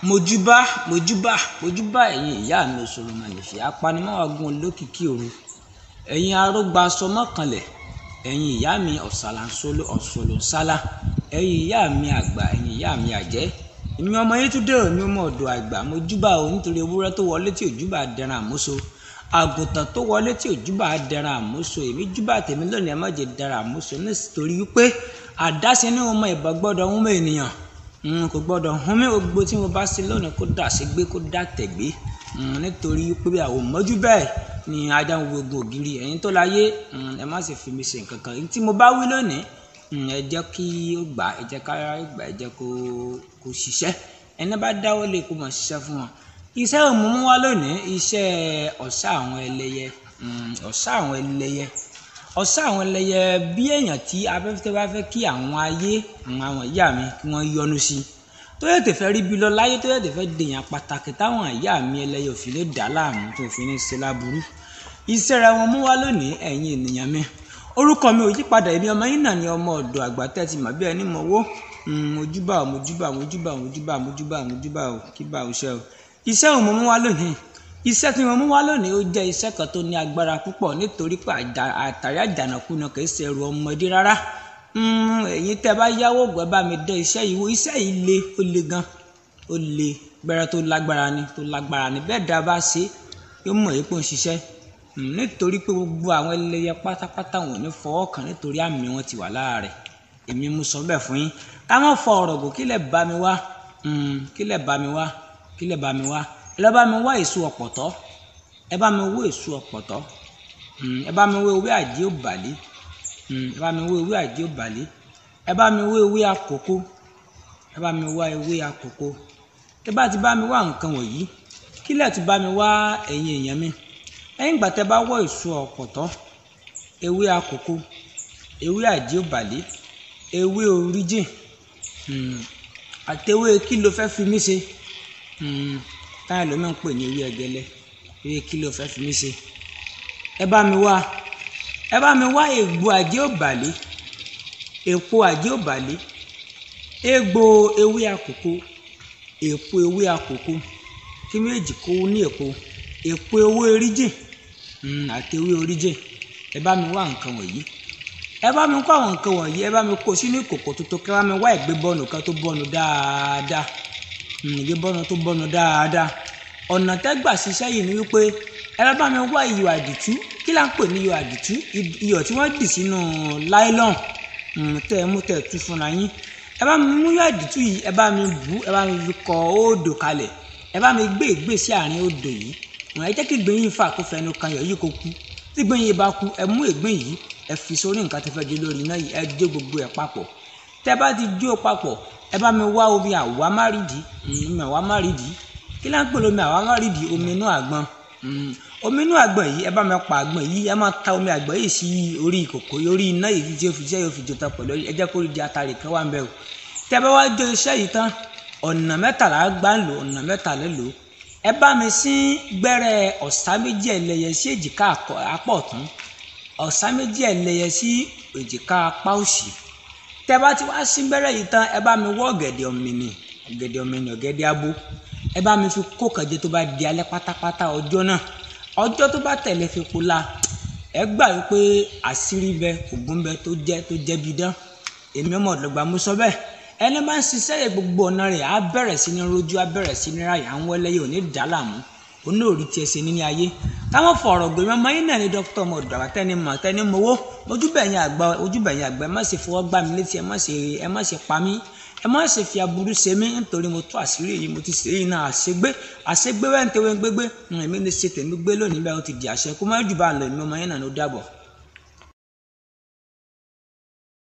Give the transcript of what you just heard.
Mojúbà, mojúbà, mojúbà ẹ̀yin ìyá mi Òṣòròmọ̀lẹ̀fẹ̀, apanimọ́wàgún olókìkí òru. Ẹ̀yin arógbasọ mọ́kànlẹ̀, ẹ̀yin ìyá mi ọ̀sàlàǹsọ̀lọ̀ ọ̀sọ̀lọ̀sálà, ẹ̀yin ìyá mi àgbà, ẹ̀yin ìyá mi àjẹ́. Èmi ọmọ yín tún dé òní ọmọ ọ̀dọ̀ àgbà, mojúbà o nítorí ewúrẹ́ tó wọlé tí òjúbà dẹran àmúso. Àgùntàn tó wọlé tí òjúbà dẹran àmúso. Èmi júbà tèmi lónìí, ẹ má jẹ dẹran àmúso nítorí wípé àdáṣe ní ọmọ ìbà gbọ́dọ̀ hún mọ́ ènìyàn. Kò gbọ́dọ̀ hún mí, gbogbo tí mo bá ṣe lónìí kó dà sí gbé, kó dà tẹ̀gbé. Nítorí pé àwọn mọ́jú bẹ́ẹ̀ ni ajá ń wo egun ògiri. Ẹ̀yin tó láyé, ẹ má ṣe fi mi ṣe nǹkan kan. Èyí tí mo bá wí lónìí, ẹ jẹ́ kí ó gbà, ẹ jẹ́ ká gbà, ẹ jẹ́ kó ṣiṣẹ́. Ẹni bá dáwọ́ lé kó máa ṣiṣẹ́ fún wọn. Iṣẹ́ òmùmú wá lónìí, iṣẹ́ ọ̀sá àwọn ẹlẹ́yẹ. Ọ̀sá àwọn ẹlẹ́yẹ. Ọ̀sá àwọn ẹlẹ́yẹ bí èèyàn tí afẹ́fẹ́ bá fẹ́ kí àwọn ayé, àwọn ìyá mi kí wọ́n yọ́nú sí. Tó yẹ tẹ̀fẹ́ rí bí lọ láyé, tó yẹ tẹ̀fẹ́ dèèyàn pàtàkì táwọn ìyá mi ẹlẹ́yẹ ò fi lè dà láàmú tó fi ní ṣe láburú. Iṣẹ́ rẹ̀ wọ́n mú wá lónìí, ẹ̀yin ènìyàn mi. Orúkọ mi ò yípadà, èmi ọmọ yín náà ni ọmọ ọ̀dọ̀ àgbà tẹ́ ti mọ̀ bí ẹni mọ̀wó. Mojúbà o, mojúbà, mojúbà, mojúbà, mojúbà, mojúbà o, kí bá o ṣe o. Iṣẹ́ òmùmú wá lónìí. Iṣẹ́ tí mo mú wá lónìí ó jẹ́ iṣẹ́ kan tó ní agbára púpọ̀ nítorí pé àtàrí àjànàkú náà kì í ṣe ẹrù ọmọdé rárá. Ẹ̀yin tẹ́ bá yáwó ògùn ẹ bá mi dán iṣẹ́ yìí wò. Iṣẹ́ yìí le, ó le gan, ó le gbẹrẹ tó lágbára ni, tó lágbára ni. Bẹ́ẹ̀ dá bá ṣe, yóò mọ̀ pé ó ń ṣiṣẹ́. Nítorí pé gbogbo àwọn ẹlẹ́yẹ pátápátá wọn ò ní fọwọ́ kàn nítorí àmì wọn ti wà lára rẹ̀. Èmi mo sọ bẹ́ẹ̀ fún yín. Ká má fọ ọ̀rọ̀ gùn, kí lẹ̀ bá mi wá? Kí lẹ̀ bá mi wá? Kí lẹ̀ bá mi wá? Ẹ lọ bá mi wá èso ọ̀pọ̀tọ́. Ẹ bá mi wá èso ọ̀pọ̀tọ́. Ẹ bá mi wá ewé àjẹ́ òbàlé. Ẹ bá mi wá ewé àjẹ́ òbàlé. Ẹ bá mi wá ewé àkókó. Ẹ bá mi wá ewé àkókó. Tẹ́ bá ti bá mi wá nǹkan wọ̀nyí, kí lẹ̀ tún bá mi wá ẹ̀yin èèyàn mi? Lẹ́yìn ìgbà tẹ́ bá wá èso ọ̀pọ̀tọ́, ewé àkókó, ewé àjẹ́ òbàlé, ewé oríjìn, àti ewé kí ló fẹ́ fi mí ṣe? Táyà ló máa ń pè ní ewé ẹgẹlẹ. Ewé kí ló fẹ́ fi mí ṣe? Ẹ bá mi wá. Ẹ bá mi wá egbò àjẹ́ òbàlé, èpo àjẹ́ òbàlé, egbò ewé àkókó, èpo ewé àkókó, kí méjì kó ní èpo, èpo ewé oríjìn, àti ewé oríjìn. Ẹ bá mi wá nǹkan wọ̀nyí. Ẹ bá mi kó àwọn nǹkan wọ̀nyí, ẹ bá mi kó sínú ìkòkò tuntun, kí ẹ bá mi wá ìgbébọnù kan tó bọnu dáadáa. Ìgbébọnù tó bọnu dáadáa. Ọ̀nà tẹ́ gbà ṣiṣẹ́ yìí ni wípé ẹ bá mi wá iyọ̀ àdìtú. Kí là ń pè ní iyọ̀ àdìtú? Iyọ̀ tí wọ́n dì sínú láílọ̀n, tẹ́ ẹ mú tẹ́ ẹ tú fúnra yín. Ẹ bá mi mú iyọ̀ àdìtú yìí, ẹ bá mi bù, ẹ bá mi fi kọ óòdò kalẹ̀. Ẹ bá mi gbé ìgbé sí àárín odò yìí. Ẹ jẹ́ kí ìgbín yìí fà kó fẹnu kan iyọ̀ yìí kó kú. Tí ìgbín yìí bá kú, ẹ mú ìgbín yìí, ẹ fi sórí nǹkan tí ẹ fẹ́ jó lórí iná yìí, ẹ jó gbogbo ẹ̀ papọ̀. Tẹ́ bá ti jó papọ̀, ẹ bá mi wá omi àwámárìdí, omi àwámárìdí. Kí là ń pè lómi àwámárìdí? Omi inú àgbọn. Omi inú àgbọn yìí, ẹ bá mi pa àgbọn yìí, ẹ máa ta omi àgbọn yìí sí orí ìkòkò, orí iná yìí tí ó fi jẹ́ yóò fi jó tán pẹ̀lú. Ẹ jẹ́ kó rí di atare kan wà ńbẹ̀ o. Tẹ́ bá wá jó iṣẹ́ yìí tán, ọ̀nà mẹ́tàlá gbà ń lò, ọ̀nà mẹ́tàlá lò. Ẹ bá mi sín gbẹ́rẹ́ ọ̀sá méjì ẹlẹ́yẹ sí èjìká apá ọ̀tún, ọ̀sá méjì ẹlẹ́yẹ sí èjìká apá òsì. Tẹ́ bá ti wá sín gbẹ́rẹ́ yìí tán, ẹ bá mi wọ́ ọ̀gẹ̀dẹ̀ ọ̀mìnì, ọ̀gẹ̀dẹ̀ ọ̀mìnì, ọ̀gẹ̀dẹ̀ abo. Ẹ bá mi fi kó kànjẹ tó bá di alẹ́ pátápátá ọjọ́ náà. Ọjọ́ tó bá tẹ̀lé fi po la. Ẹ gbà wípé àṣírí bẹ, ògùn bẹ tó jẹ́ bí dán. Èmi ọmọ ọ̀dọ̀ àgbà mo sọ bẹ́ẹ̀. Ẹni bá ń ṣiṣẹ́ yẹ gbogbo ọ̀nà rẹ̀ á bẹ̀rẹ̀ sí ní rojú, á bẹ̀rẹ̀ sí ní ráyè, àwọn ẹlẹ́yẹ ò ní dà á láàmú. Òun náà ò rí tiẹ̀ ṣe níní ayé. Káwọn fọ̀rọ̀ gbé ọmọ yín náà ni Dr. ọmọ ọ̀dọ̀ àgbà tẹ́ni mọ̀ tẹ́ni mowó. Ojúbẹ̀yìn àgbà, ojúbẹ̀yìn àgbà, ẹ má ṣe fọwọ́ gbá mi létí, ẹ má ṣe pa mí, ẹ má ṣe fi aburú ṣe mí nítorí mo tú àṣírí yìí, mo ti ṣe èyí náà àṣegbé, àṣegbé wẹ́ntẹ́wẹ́ gbégbé. Èmi lè ṣe tèmi gbé lónìí bẹ́ẹ̀ ó ti di àṣẹ. Kó má jù bá ń lọ, èmi ọmọ yín náà ló dàbọ̀.